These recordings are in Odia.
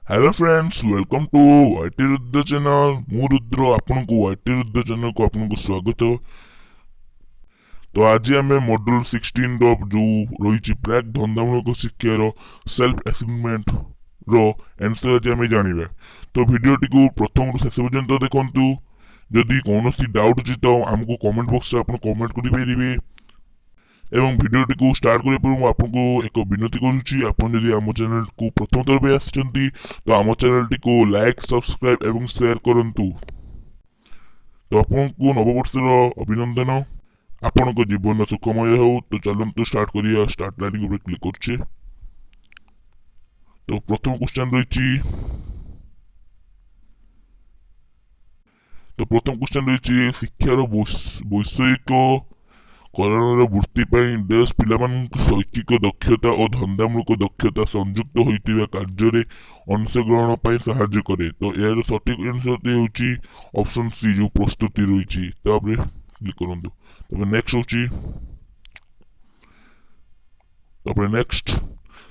Hello friends, welcome to YT Rudra channel. ମୁଁ ରୁଦ୍ର, ଆପଣଙ୍କୁ ୱାଇଟି ରୁଦ୍ର ଚ୍ୟାନେଲକୁ ଆପଣଙ୍କୁ ସ୍ୱାଗତ। ତ ଆଜି ଆମେ ମଡ୍ୟୁଲ 16ର ଯେଉଁ ରହିଛି ପ୍ରାକ୍ ଧନ୍ଦାମୂଳକ ଶିକ୍ଷାର ସେଲ୍ଫ ଆସେସମେଣ୍ଟର ଆନ୍ସର ଆଜି ଆମେ ଜାଣିବା। ତ ଭିଡ଼ିଓଟିକୁ ପ୍ରଥମରୁ ଶେଷ ପର୍ଯ୍ୟନ୍ତ ଦେଖନ୍ତୁ। ଯଦି କୌଣସି ଡାଉଟ୍ ଅଛି, ତ ଆମକୁ କମେଣ୍ଟ ବକ୍ସରେ ଆପଣ କମେଣ୍ଟ କରିପାରିବେ। ଏବଂ ଭିଡ଼ିଓଟିକୁ ଷ୍ଟାର୍ଟ କରିବା ପୂର୍ବରୁ ମୁଁ ଆପଣଙ୍କୁ ଏକ ବିନତି କରୁଛି, ଆପଣ ଯଦି ଆମ ଚ୍ୟାନେଲକୁ ପ୍ରଥମ ଥର ପାଇଁ ଆସିଛନ୍ତି, ତ ଆମ ଚ୍ୟାନେଲଟିକୁ ଲାଇକ୍, ସବସ୍କ୍ରାଇବ୍ ଏବଂ ସେୟାର କରନ୍ତୁ। ତ ଆପଣଙ୍କୁ ନବବର୍ଷର ଅଭିନନ୍ଦନ, ଆପଣଙ୍କ ଜୀବନ ସୁଖମୟ ହେଉ। ତ ଚାଲନ୍ତୁ ଷ୍ଟାର୍ଟ କରିବା। ଷ୍ଟାର୍ଟ ଲାଇନ୍ ଉପରେ କ୍ଲିକ୍ କରୁଛେ। ତ ପ୍ରଥମ କ୍ୱେଶ୍ଚନ୍ ରହିଛି, ତ ପ୍ରଥମ କ୍ୱେଶ୍ଚନ୍ ରହିଛି, ଶିକ୍ଷାର ବୈଷୟିକ କରଣର ବୃତ୍ତି ପାଇଁ ଡେସ୍ ପିଲାମାନଙ୍କୁ ଶୈକ୍ଷିକ ଦକ୍ଷତା ଓ ଧନ୍ଦାମୂଳକ ଦକ୍ଷତା ସଂଯୁକ୍ତ ହୋଇଥିବା କାର୍ଯ୍ୟରେ ଅଂଶଗ୍ରହଣ ପାଇଁ ସାହାଯ୍ୟ କରେ। ତ ଏହାର ସଠିକ୍ ଆନ୍ସରଟି ହେଉଛି ଅପସନ୍ ସି, ଯେଉଁ ପ୍ରସ୍ତୁତି ରହିଛି, ତାପରେ କ୍ଲିକ୍ କରନ୍ତୁ। ତାପରେ ନେକ୍ସଟ ହେଉଛି, ତାପରେ ନେକ୍ସଟ,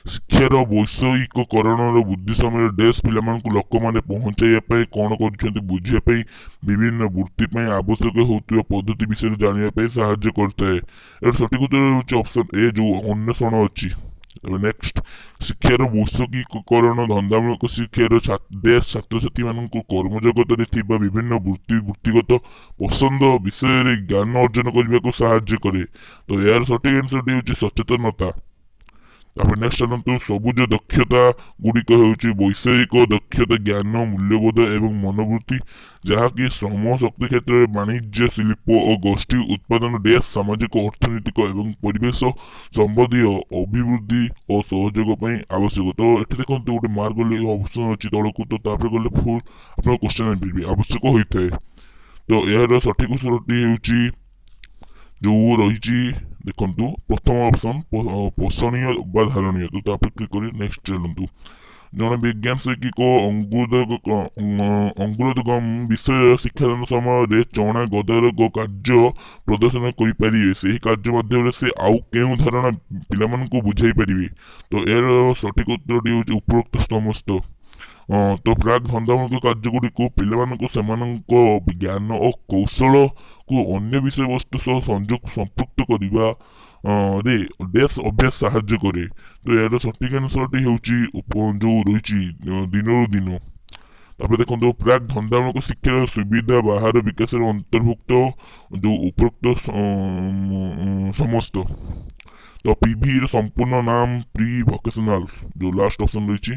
ଶିକ୍ଷାର ବୈଷୟିକକରଣର ବୃଦ୍ଧି ସମୟରେ ଡେସ୍ ପିଲାମାନଙ୍କୁ ଲୋକମାନେ ପହଞ୍ଚାଇବା ପାଇଁ କ'ଣ କରୁଛନ୍ତି ବୁଝିବା ପାଇଁ ବିଭିନ୍ନ ବୃତ୍ତି ପାଇଁ ଆବଶ୍ୟକ ହେଉଥିବା ପଦ୍ଧତି ବିଷୟରେ ଜାଣିବା ପାଇଁ ସାହାଯ୍ୟ କରିଥାଏ। ଏହାର ସଠିକ୍ ଉତ୍ତର ହେଉଛି ଅପସନ୍ ଏ, ଯେଉଁ ଅନ୍ୱେଷଣ ଅଛି। ତାପରେ ନେକ୍ସଟ, ଶିକ୍ଷାର ବୈଷୟିକକରଣ ଧନ୍ଦାମୂଳକ ଶିକ୍ଷାର ଡେସ୍ ଛାତ୍ରଛାତ୍ରୀମାନଙ୍କୁ କର୍ମଜଗତରେ ଥିବା ବିଭିନ୍ନ ବୃତ୍ତି, ବୃତ୍ତିଗତ ପସନ୍ଦ ବିଷୟରେ ଜ୍ଞାନ ଅର୍ଜନ କରିବାକୁ ସାହାଯ୍ୟ କରେ। ତ ଏହାର ସଠିକ୍ ଆନ୍ସରଟି ହେଉଛି ସଚେତନତା। ତାପରେ ନେକ୍ସଟ ଚାଲନ୍ତୁ, ସବୁଜ ଦକ୍ଷତା ଗୁଡ଼ିକ ହେଉଛି ବୈଷୟିକ ଦକ୍ଷତା, ଜ୍ଞାନ, ମୂଲ୍ୟବୋଧ ଏବଂ ମନୋବୃତ୍ତି, ଯାହାକି ଶ୍ରମ ଶକ୍ତି କ୍ଷେତ୍ରରେ ବାଣିଜ୍ୟ, ଶିଳ୍ପ ଓ ଗୋଷ୍ଠୀ ଉତ୍ପାଦନ ଡେସ୍ ସାମାଜିକ, ଅର୍ଥନୈତିକ ଏବଂ ପରିବେଶ ସମ୍ବନ୍ଧୀୟ ଅଭିବୃଦ୍ଧି ଓ ସହଯୋଗ ପାଇଁ ଆବଶ୍ୟକ। ତ ଏଠି ଦେଖନ୍ତୁ, ଗୋଟେ ମାର୍କ ଗଲେ ଅପସନ୍ ଅଛି ତଳକୁ, ତ ତାପରେ ଗଲେ ଫୁଲ୍ ଆପଣ କ୍ୱେଶ୍ଚନ୍ ଆଣିପାରିବେ। ଆବଶ୍ୟକ ହୋଇଥାଏ। ତ ଏହାର ସଠିକ୍ ଉତ୍ତରଟି ହେଉଛି ଯେଉଁ ରହିଛି, ଦେଖନ୍ତୁ, ପ୍ରଥମ ଅପସନ୍ ପୋଷଣୀୟ ବା ଧାରଣୀୟ। ତ ତାପରେ କ୍ଲିକ୍ କରି ନେକ୍ସଟ ଚାଲନ୍ତୁ। ଜଣେ ବିଜ୍ଞାନ ଶିକ୍ଷକ ଅଙ୍କୁରୋଦ୍ଗମ ବିଷୟ ଶିକ୍ଷାଦାନ ସମୟରେ ଚଣା ଗଦାରୋଗ କାର୍ଯ୍ୟ ପ୍ରଦର୍ଶନ କରିପାରିବେ। ସେହି କାର୍ଯ୍ୟ ମାଧ୍ୟମରେ ସେ ଆଉ କେଉଁ ଧାରଣା ପିଲାମାନଙ୍କୁ ବୁଝାଇ ପାରିବେ? ତ ଏହାର ସଠିକ୍ ଉତ୍ତରଟି ହେଉଛି ଉପରୋକ୍ତ ସମସ୍ତ। ତ ପ୍ରାକ୍ ଧନ୍ଦାମୂଳକ କାର୍ଯ୍ୟଗୁଡ଼ିକୁ ପିଲାମାନଙ୍କୁ ସେମାନଙ୍କ ଜ୍ଞାନ ଓ କୌଶଳକୁ ଅନ୍ୟ ବିଷୟବସ୍ତୁ ସହ ସଂଯୋଗ ସମ୍ପୃକ୍ତ କରିବା ରେ ଡେସ୍ ଅଭ୍ୟାସ ସାହାଯ୍ୟ କରେ। ତ ଏହାର ସଠିକ୍ ଆନ୍ସରଟି ହେଉଛି ଯେଉଁ ରହିଛି ଦିନରୁ ଦିନ। ତାପରେ ଦେଖନ୍ତୁ, ପ୍ରାକ୍ ଧନ୍ଦାମୂଳକ ଶିକ୍ଷାର ସୁବିଧା ବାହାର ବିକାଶର ଅନ୍ତର୍ଭୁକ୍ତ ଯେଉଁ ଉପରୋକ୍ତ ସମସ୍ତ। ତ ପିଭିର ସମ୍ପୂର୍ଣ୍ଣ ନାମ ପ୍ରି ଭୋକେସନାଲ, ଯେଉଁ ଲାଷ୍ଟ ଅପସନ୍ ରହିଛି।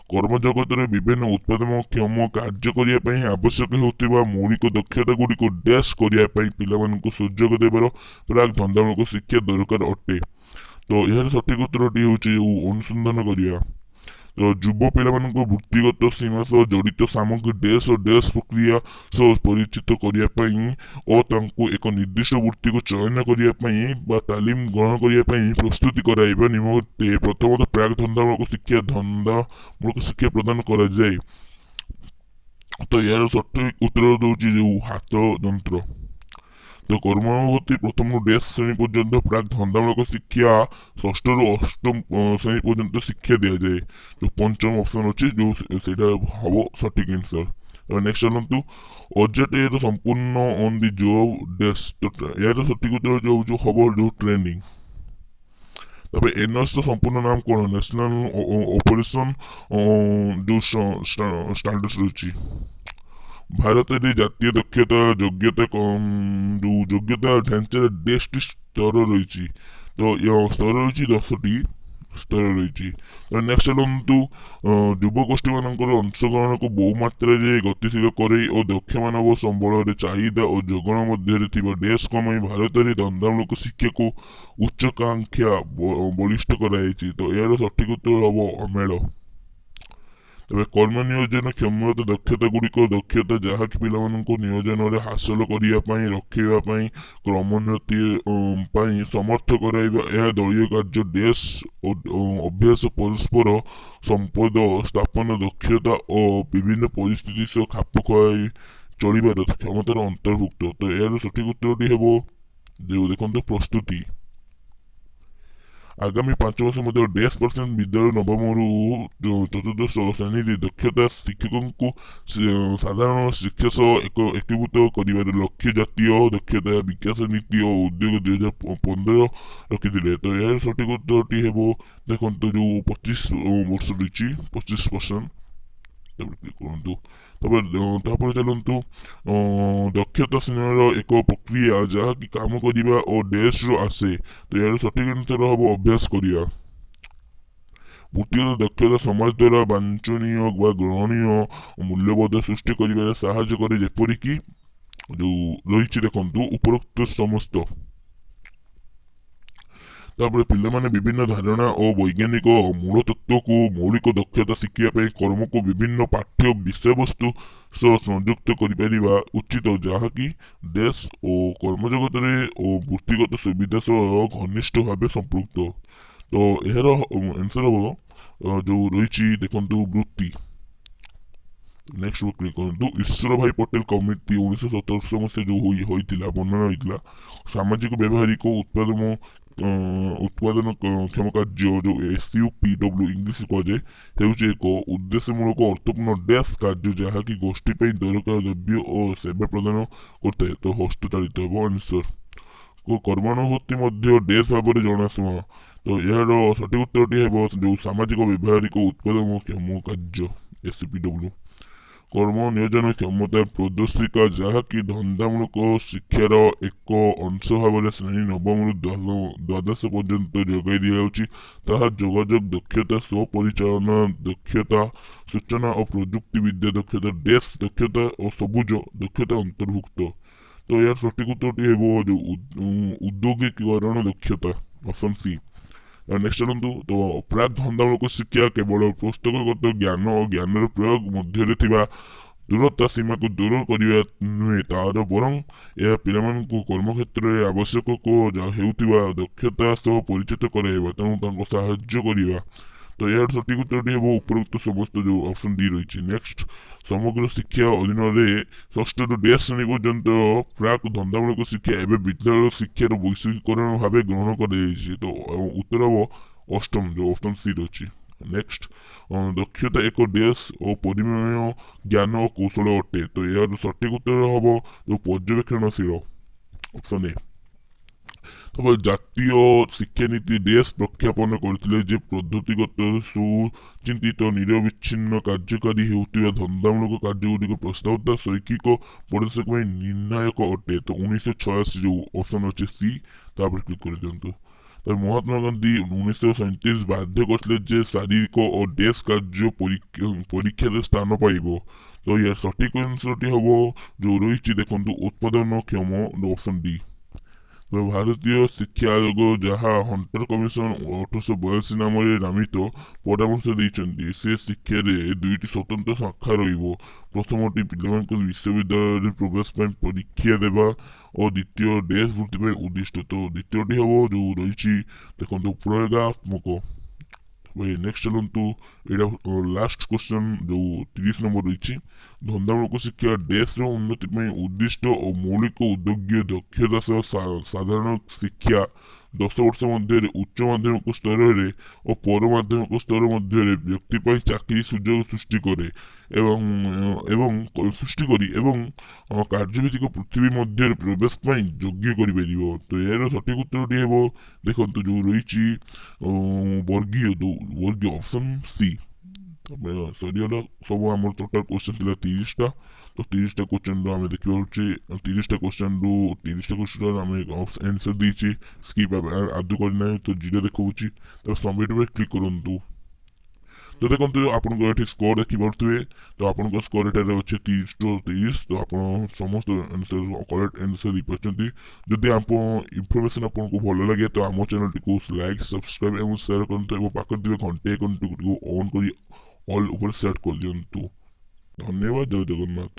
କର୍ମଜଗତରେ ବିଭିନ୍ନ ଉତ୍ପାଦନକ୍ଷମ କାର୍ଯ୍ୟ କରିବା ପାଇଁ ଆବଶ୍ୟକ ହେଉଥିବା ମୌଳିକ ଦକ୍ଷତା ଗୁଡ଼ିକୁ ଡ୍ୟାସ୍ କରିବା ପାଇଁ ପିଲାମାନଙ୍କୁ ସୁଯୋଗ ଦେବାର ପ୍ରାକ୍ ଧନ୍ଦାମୂଳକ ଶିକ୍ଷା ଦରକାର ଅଟେ। ତ ଏହାର ସଠିକ୍ ଉତ୍ତରଟି ହେଉଛି ଯେଉଁ ଅନୁସନ୍ଧାନ କରିବା। ତ ଯୁବ ପିଲାମାନଙ୍କ ବୃତ୍ତିଗତ ସୀମା ସହ ଜଡ଼ିତ ସାମଗ୍ରୀ ଡେସ୍ ଓ ଡେସ୍ ପ୍ରକ୍ରିୟା ସହ ପରିଚିତ କରିବା ପାଇଁ ଓ ତାଙ୍କୁ ଏକ ନିର୍ଦ୍ଦିଷ୍ଟ ବୃତ୍ତିକୁ ଚୟନ କରିବା ପାଇଁ ବା ତାଲିମ ଗ୍ରହଣ କରିବା ପାଇଁ ପ୍ରସ୍ତୁତି କରାଇବା ନିମନ୍ତେ ପ୍ରଥମତଃ ପ୍ରାକ୍ ଧନ୍ଦାମୂଳକ ଶିକ୍ଷା ଧନ୍ଦାମୂଳକ ଶିକ୍ଷା ପ୍ରଦାନ କରାଯାଏ। ତ ଏହାର ସଠିକ୍ ଉତ୍ତର ଦେଉଛି ଯେଉଁ ହାତ ଯନ୍ତ୍ର। ତ କର୍ମାନୁଭୂତି ପ୍ରଥମରୁ ଡେସ୍ ଶ୍ରେଣୀ ପର୍ଯ୍ୟନ୍ତ ପ୍ରାକ୍ ଧନ୍ଦାମୂଳକ ଶିକ୍ଷା ଷଷ୍ଠରୁ ଅଷ୍ଟମ ଶ୍ରେଣୀ ପର୍ଯ୍ୟନ୍ତ ଶିକ୍ଷା ଦିଆଯାଏ। ଯେଉଁ ପଞ୍ଚମ ଅପସନ୍ ଅଛି, ଯେଉଁ ସେଇଟା ହବ ସଠିକ୍ ଆନ୍ସର। ତାପରେ ନେକ୍ସଟ ଚାଲନ୍ତୁ, ଓଜେଟିର ସମ୍ପୂର୍ଣ୍ଣ ଅନ୍ the job dash. ତ ଏହାର ସଠିକ୍ ଉତ୍ତର ଯେଉଁ ହବ ଯେଉଁ ଟ୍ରେନିଂ। ତାପରେ ଏନ୍ଏସ୍ର ସମ୍ପୂର୍ଣ୍ଣ ନାମ କ'ଣ? ନ୍ୟାସନାଲ ଅପରେସନ ଯେଉଁ ଷ୍ଟାଣ୍ଡାର୍ଡ ରହିଛି। ଭାରତରେ ଜାତୀୟ ଦକ୍ଷତା ଯୋଗ୍ୟତା ଯେଉଁ ଯୋଗ୍ୟତା ଢାଞ୍ଚାରେ ଡେସ୍ଟି ସ୍ତର ରହିଛି। ତ ସ୍ତର ରହିଛି, 10ଟି ସ୍ତର ରହିଛି। ତ ନେକ୍ସଟ ଚାଲନ୍ତୁ, ଯୁବଗୋଷ୍ଠୀମାନଙ୍କର ଅଂଶଗ୍ରହଣକୁ ବହୁମାତ୍ରାରେ ଗତିଶୀଳ କରେଇ ଓ ଦକ୍ଷ ମାନବ ସମ୍ବଳରେ ଚାହିଦା ଓ ଯୋଗାଣ ମଧ୍ୟରେ ଥିବା ଡେସ୍ କମାଇ ଭାରତରେ ଧନ୍ଦାମୂଳକ ଶିକ୍ଷାକୁ ଉଚ୍ଚାକାଂକ୍ଷା ବଳିଷ୍ଠ କରାଯାଇଛି। ତ ଏହାର ସଠିକ୍ ଉତ୍ତର ହେବ ଅମେଳ। ତେବେ କର୍ମ ନିୟୋଜନ କ୍ଷମତା ଦକ୍ଷତା ଗୁଡ଼ିକ ଦକ୍ଷତା ଯାହାକି ପିଲାମାନଙ୍କୁ ନିୟୋଜନରେ ହାସଲ କରିବା ପାଇଁ, ରଖିବା ପାଇଁ, କ୍ରମୋନ୍ନତି ପାଇଁ ସମର୍ଥ କରାଇବା। ଏହା ଦଳୀୟ କାର୍ଯ୍ୟ ଡେସ୍ ଅଭ୍ୟାସ, ପରସ୍ପର ସମ୍ପଦ ସ୍ଥାପନ ଦକ୍ଷତା ଓ ବିଭିନ୍ନ ପରିସ୍ଥିତି ସହ ଖାପ ଖୁଆଇ ଚଳିବାର କ୍ଷମତାର ଅନ୍ତର୍ଭୁକ୍ତ। ତ ଏହାର ସଠିକ୍ ଉତ୍ତରଟି ହେବ ଯେଉଁ ଦେଖନ୍ତୁ ପ୍ରସ୍ତୁତି। ଆଗାମୀ 5 ବର୍ଷ ମଧ୍ୟରେ ଡ୍ୟାସ୍ ପରସେଣ୍ଟ ବିଦ୍ୟାଳୟ ନବମରୁ ଚତୁର୍ଦ୍ଦଶ ଶ୍ରେଣୀରେ ଦକ୍ଷତା ଶିକ୍ଷକଙ୍କୁ ସାଧାରଣ ଶିକ୍ଷା ସହ ଏକୀଭୂତ କରିବାର ଲକ୍ଷ୍ୟ ଜାତୀୟ ଦକ୍ଷତା ବିକାଶ ନୀତି ଓ ଉଦ୍ୟୋଗ 2015 ରଖିଥିଲେ। ତ ଏହାର ସଠିକ ଉତ୍ତରଟି ହେବ, ଦେଖନ୍ତୁ, ଯେଉଁ 25 ବର୍ଷ ରହିଛି, 25%। ତାପରେ କ୍ଲିକ୍ କରନ୍ତୁ। ତାପରେ ଚାଲନ୍ତୁ। ଦକ୍ଷତା ଶ୍ରେଣୀର ଏକ ପ୍ରକ୍ରିୟା ଯାହାକି କାମ କରିବା ଓ ଡ୍ୟାସ୍ରୁ ଆସେ। ତ ଏହାର ସଠିକ ଆନ୍ସର ହେବ ଅଭ୍ୟାସ କରିବା। ବୃତ୍ତିଗତ ଦକ୍ଷତା ସମାଜ ଦ୍ୱାରା ବାଞ୍ଚନୀୟ ବା ଗ୍ରହଣୀୟ ମୂଲ୍ୟବୋଧ ସୃଷ୍ଟି କରିବାରେ ସାହାଯ୍ୟ କରେ, ଯେପରିକି ଯେଉଁ ରହିଛି, ଦେଖନ୍ତୁ, ଉପରୋକ୍ତ ସମସ୍ତ। ତାପରେ ପିଲାମାନେ ବିଭିନ୍ନ ଧାରଣା ଓ ବୈଜ୍ଞାନିକ ମୂଳ ତତ୍ତ୍ୱକୁ ମୌଳିକ ଦକ୍ଷତା ଶିଖିବା ପାଇଁ କର୍ମକୁ ବିଭିନ୍ନ ପାଠ୍ୟ ବିଷୟବସ୍ତୁ ସହ ସଂଯୁକ୍ତ କରିପାରିବା ଉଚିତ, ଯାହାକି ଦେଶ ଓ କର୍ମଜଗତରେ ଓ ବୃତ୍ତିଗତ ସୁବିଧା ସହ ଘନିଷ୍ଠ ଭାବେ ସମ୍ପୃକ୍ତ। ତ ଏହାର ଆନ୍ସର ହେବ ଯେଉଁ ରହିଛି, ଦେଖନ୍ତୁ, ବୃତ୍ତି। ନେକ୍ସଟ କ୍ଲିକ୍ କରନ୍ତୁ। ଈଶ୍ୱର ଭାଇ ପଟେଲ କମିଟି 1917 ମସିହା ଯେଉଁ ହୋଇଥିଲା, ବର୍ଣ୍ଣନା ହୋଇଥିଲା, ସାମାଜିକ ବ୍ୟବହାରିକ ଉତ୍ପାଦନ କ୍ଷମ କାର୍ଯ୍ୟ, ଯେଉଁ SUPW English କୁହାଯାଏ, ହେଉଛି ଏକ ଉଦ୍ଦେଶ୍ୟମୂଳକ ଅର୍ଥପୂର୍ଣ୍ଣ ଡ୍ୟାସ୍ କାର୍ଯ୍ୟ ଯାହାକି ଗୋଷ୍ଠୀ ପାଇଁ ଦରକାର ଦ୍ରବ୍ୟ ଓ ସେବା ପ୍ରଦାନ କରିଥାଏ। ତ ହସ୍ତଚାଳିତ ହେବ ଆନ୍ସର। କର୍ମାନୁଭୂତି ମଧ୍ୟ ଡ୍ୟାସ୍ ଭାବରେ ଜଣାଶୁଣା। ତ ଏହାର ସଠିକ ଉତ୍ତରଟି ହେବ ଯେଉଁ ସାମାଜିକ ବ୍ୟବହାରିକ ଉତ୍ପାଦନ କ୍ଷମ କାର୍ଯ୍ୟ, SUPW। କର୍ମ ନିୟୋଜନ କ୍ଷମତା ପ୍ରଦର୍ଶିକା ଯାହାକି ଧନ୍ଦାମୂଳକ ଶିକ୍ଷାର ଏକ ଅଂଶ ଭାବରେ ଶ୍ରେଣୀ ନବମରୁ ଦ୍ୱାଦଶ ପର୍ଯ୍ୟନ୍ତ ଯୋଗାଇ ଦିଆଯାଉଛି, ତାହା ଯୋଗାଯୋଗ ଦକ୍ଷତା, ସ୍ୱପରିଚାଳନା ଦକ୍ଷତା, ସୂଚନା ଓ ପ୍ରଯୁକ୍ତି ବିଦ୍ୟା ଦକ୍ଷତା, ଡ୍ୟାସ୍ ଦକ୍ଷତା ଓ ସବୁଜ ଦକ୍ଷତା ଅନ୍ତର୍ଭୁକ୍ତ। ତ ଏହାର ସଠିକ ଉତ୍ତରଟି ହେବ ଯେଉଁ ଉଦ୍ୟୋଗୀକରଣ ଦକ୍ଷତା, ଅପସନ୍ ସି। ନେକ୍ସଟ ଚାଲନ୍ତୁ। ତ ପ୍ରାକ୍ ଧନ୍ଦାମୂଳକ ଶିକ୍ଷା କେବଳ ପୁସ୍ତକଗତ ଜ୍ଞାନ ଓ ଜ୍ଞାନର ପ୍ରୟୋଗ ମଧ୍ୟରେ ଥିବା ଦୂରତା ସୀମାକୁ ଦୂର କରିବା ନୁହେଁ ତାର, ବରଂ ଏହା ପିଲାମାନଙ୍କୁ କର୍ମକ୍ଷେତ୍ରରେ ଆବଶ୍ୟକ ହେଉଥିବା ଦକ୍ଷତା ସହ ପରିଚିତ କରାଇବା, ତେଣୁ ତାଙ୍କୁ ସାହାଯ୍ୟ କରିବା। ତ ଏହାର ସଠିକ ଉତ୍ତରଟି ହେବ ଉପରୋକ୍ତ ସମସ୍ତ, ଯେଉଁ ଅପସନ୍ ଡି ରହିଛି। ନେକ୍ସଟ, ସମଗ୍ର ଶିକ୍ଷା ଅଧୀନରେ ଷଷ୍ଠରୁ ଡ୍ୟାସ୍ ଶ୍ରେଣୀ ପର୍ଯ୍ୟନ୍ତ ପ୍ରାକ୍ ଧନ୍ଦାମୂଳକ ଶିକ୍ଷା ଏବେ ବିଦ୍ୟାଳୟ ଶିକ୍ଷାର ବୈଷୟିକରଣ ଭାବେ ଗ୍ରହଣ କରାଯାଇଛି। ତ ଉତ୍ତର ହେବ ଅଷ୍ଟମ, ଯେଉଁ ଅପସନ୍ ସି ରହିଛି। ନେକ୍ସଟ, ଦକ୍ଷତା ଏକ ଡ୍ୟାସ୍ ଓ ପରିମେୟ ଜ୍ଞାନ ଓ କୌଶଳ ଅଟେ। ତ ଏହାର ସଠିକ ଉତ୍ତର ହେବ ଯେଉଁ ପର୍ଯ୍ୟବେକ୍ଷଣଶୀଳ, ଅପସନ୍ ଏ। ତାପରେ ଜାତୀୟ ଶିକ୍ଷାନୀତି ଡ୍ୟାସ୍ ପ୍ରଖ୍ୟାପନ କରିଥିଲେ ଯେ ପଦ୍ଧତିଗତ, ସୁଚିନ୍ତିତ, ନିରବିଚ୍ଛିନ୍ନ କାର୍ଯ୍ୟକାରୀ ହେଉଥିବା ଧନ୍ଦାମୂଳକ କାର୍ଯ୍ୟଗୁଡ଼ିକ ପ୍ରସ୍ତାବିତ ଶୈକ୍ଷିକ ପରିବେଶ ପାଇଁ ନିର୍ଣ୍ଣାୟକ ଅଟେ। ତ 1986, ଯେଉଁ ଅପସନ୍ ଅଛି ସି, ତାପରେ କ୍ଲିକ୍ କରିଦିଅନ୍ତୁ। ତାପରେ ମହାତ୍ମା ଗାନ୍ଧୀ 1937 ବାଧ୍ୟ କରିଥିଲେ ଯେ ଶାରୀରିକ ଓ ଡ୍ୟାସ୍ କାର୍ଯ୍ୟ ପରୀକ୍ଷାରେ ସ୍ଥାନ ପାଇବ। ତ ଏହାର ସଠିକ ଆନ୍ସରଟି ହେବ ଯେଉଁ ରହିଛି, ଦେଖନ୍ତୁ, ଉତ୍ପାଦନକ୍ଷମ, ଅପସନ୍ ଡି। ତ ଭାରତୀୟ ଶିକ୍ଷା ଆୟୋଗ, ଯାହା ହଣ୍ଟର କମିଶନ 1882 ନାମରେ ନାମିତ, ପରାମର୍ଶ ଦେଇଛନ୍ତି ସେ ଶିକ୍ଷାରେ ଦୁଇଟି ସ୍ୱତନ୍ତ୍ର ଶାଖା ରହିବ। ପ୍ରଥମଟି ପିଲାମାନଙ୍କୁ ବିଶ୍ୱବିଦ୍ୟାଳୟରେ ପ୍ରବେଶ ପାଇଁ ପରୀକ୍ଷା ଦେବା ଓ ଦ୍ୱିତୀୟ ଡ୍ୟାସ୍ ବୃତ୍ତି ପାଇଁ ଉଦ୍ଦିଷ୍ଟ। ତ ଦ୍ୱିତୀୟଟି ହେବ ଯେଉଁ ରହିଛି, ଦେଖନ୍ତୁ, ପ୍ରୟୋଗାତ୍ମକ। ନେକ୍ସଟ ଚାଲନ୍ତୁ। ଏଇଟା ଲାଷ୍ଟ କ୍ୱେଶ୍ଚନ୍, ଯେଉଁ 30 ନମ୍ବର ରହିଛି। ଧନ୍ଦାମୂଳକ ଶିକ୍ଷା ଡ୍ୟାସ୍ର ଉନ୍ନତି ପାଇଁ ଉଦ୍ଦିଷ୍ଟ ଓ ମୌଳିକ ଉଦ୍ୟୋଗୀୟ ଦକ୍ଷତା ସହ ସାଧାରଣ ଶିକ୍ଷା 10 ବର୍ଷ ମଧ୍ୟରେ ଉଚ୍ଚ ମାଧ୍ୟମିକ ସ୍ତରରେ ଓ ପର ମାଧ୍ୟମିକ ସ୍ତର ମଧ୍ୟରେ ବ୍ୟକ୍ତି ପାଇଁ ଚାକିରି ସୁଯୋଗ ସୃଷ୍ଟି କରେ ଏବଂ ସୃଷ୍ଟି କରି ଏବଂ କାର୍ଯ୍ୟଭିତ୍ତିକ ପୃଥିବୀ ମଧ୍ୟରେ ପ୍ରବେଶ ପାଇଁ ଯୋଗ୍ୟ କରିପାରିବ। ତ ଏହାର ସଠିକ ଉତ୍ତରଟି ହେବ, ଦେଖନ୍ତୁ, ଯେଉଁ ରହିଛି ବର୍ଗୀୟ, ଯେଉଁ ବର୍ଗୀୟ, ଅପସନ୍ ସି। ତାପରେ ସରିଗଲା ସବୁ। ଆମର ଟୋଟାଲ କ୍ୱେଶ୍ଚନ୍ ଥିଲା 30ଟା। ତ 30ଟା କ୍ୱେଶ୍ଚନ୍ରୁ ଆମେ ଦେଖିପାରୁଛେ, 30ଟା କ୍ୱେଶ୍ଚନ୍ରୁ 30ଟା କ୍ୱେଶ୍ଚନ୍ ଆମେ ଆନ୍ସର୍ ଦେଇଛେ, ସ୍କିପ୍ ଆଦୌ କରିନାହିଁ, ତ ଜିରୋ ଦେଖାଉଛି। ତାପରେ ସବମିଟ୍ ଉପରେ କ୍ଲିକ୍ କରନ୍ତୁ। ତ ଦେଖନ୍ତୁ, ଆପଣଙ୍କ ଏଠି ସ୍କୋର ଦେଖିପାରୁଥିବେ। ତ ଆପଣଙ୍କ ସ୍କୋର ଏଠାରେ ଅଛି 30ରୁ 30। ତ ଆପଣ ସମସ୍ତ ଆନ୍ସର୍, କରେକ୍ଟ ଆନ୍ସର୍ ଦେଇପାରୁଛନ୍ତି। ଯଦି ଆପଣ ଇନଫର୍ମେସନ୍ ଆପଣଙ୍କୁ ଭଲ ଲାଗେ, ତ ଆମ ଚ୍ୟାନେଲଟିକୁ ଲାଇକ୍, ସବସ୍କ୍ରାଇବ୍ ଏବଂ ସେୟାର କରନ୍ତୁ ଏବଂ ପାଖରେ ଥିବା ଘଣ୍ଟି ଆଇକନ୍ଟିକୁ ଅନ୍ କରି ଅଲ୍ ଉପରେ ସେଟ୍ କରିଦିଅନ୍ତୁ। ଧନ୍ୟବାଦ। ଜୟ ଜଗନ୍ନାଥ।